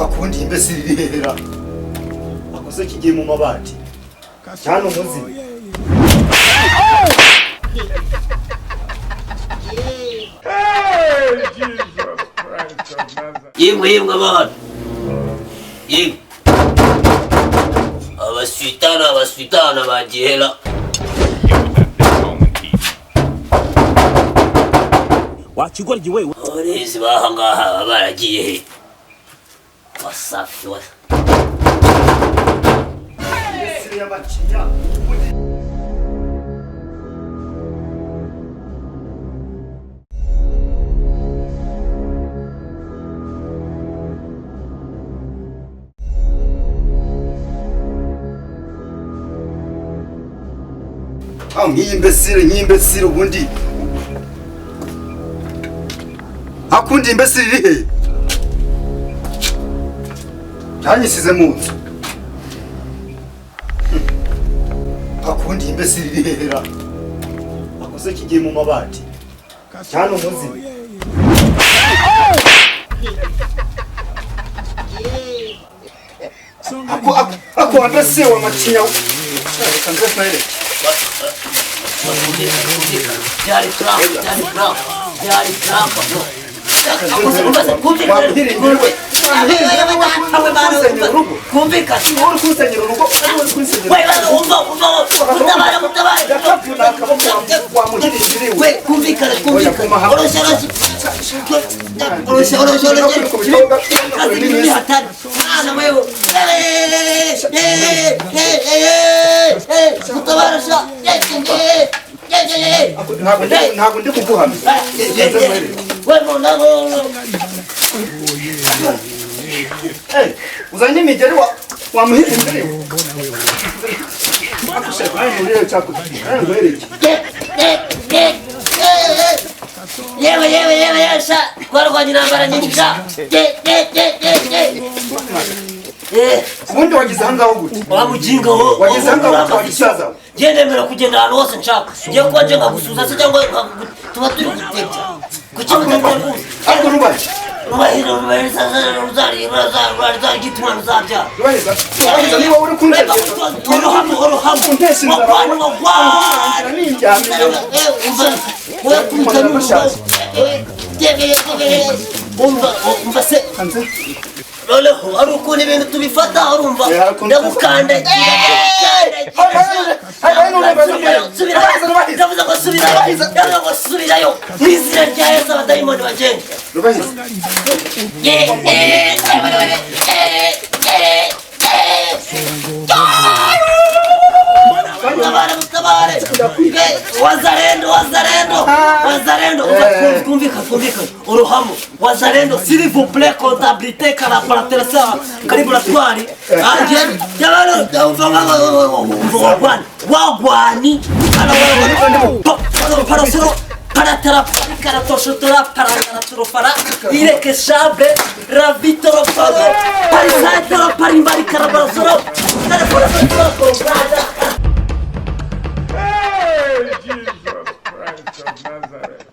Hakundi imbesiri rihera akoze kigiye mu mabati cyane umuzi. Hey, Jesus Christ of Nazareth. Yemwe yemwe abantu, yemwe abaswitana abaswitana bagihera. Wakigoryi wewe. Abarezi bahangaha baba baragiye he? Wasafi wa Imbesiri y'amacinya. Ah, nk'iyi imbesiri, nk'iyi imbesiri ubundi. Hakundi imbesiri iri he? Cyanyisize mu nzu. Hakundi imbesiri iri hera akoze kigiye mu mabati cyane umuzi. Ako ako wambese wa macinya. Reka nze nkwereke. Byari Trump, byari Trump, byari Trump bro. Kumvikana. Uri kunsenyera urugo, uri kunsenyera. Mutabara, mutabara. Ndakavuna akaboko wamuhirindiriwe. We kumvikana, kumvikana. Oroshya, oroshya. Oroshya, oroshya, oroshya. Kazi ni hatari. Mwana wewe. Mutabara sha. Ntabwo ndi kuguhamya. Uzanye imigeri wamuhirindiriwe. Yewe yewe yewe yewe sha, twarwanye intambara nyinshi sha. Ubundi wagize ahangaho gute? Wa mujinga wo. Wagize ahangaho gute wa gisaza we? Njye ndemera kugenda ahantu hose nshaka. Ngiye kuba nje nkagusuhuza se cyangwa tuba turi gutebya. Kuki mutateguza? Ariko Rubahiza. Rubahiriza, rubahiriza, ruzari, gituma ruzabyara. Rubahiza, Rubahiza niba uri kuntekereza. Uruhamu, uruhamu. Untesha inzara. Wagwani, wagwani. Nindyamiye. Umva, umva, umva se. Hanze. Noneho ari ukuntu ibintu tubifata urumva ndagukandagira. Ndavuze ngo subirayo, ndavuze ngo subirayo mu izina rya Yesu abadayimoni bagenda. Rubahiza. Mutabare, mutabare. Wazalendo, wazalendo, wazalendo. Kumvikana, kumvikana. Uruhamu, wazalendo, s'il vous plaît, comptabilité, karaparatera kariburatwari. Wagwani, wagwani. Parasoro, paratera, parakatoshotora, parangaratorofara, irekeshable, ravitoroforo, parisatoro, parimbari karabarasoro, karabarasoro,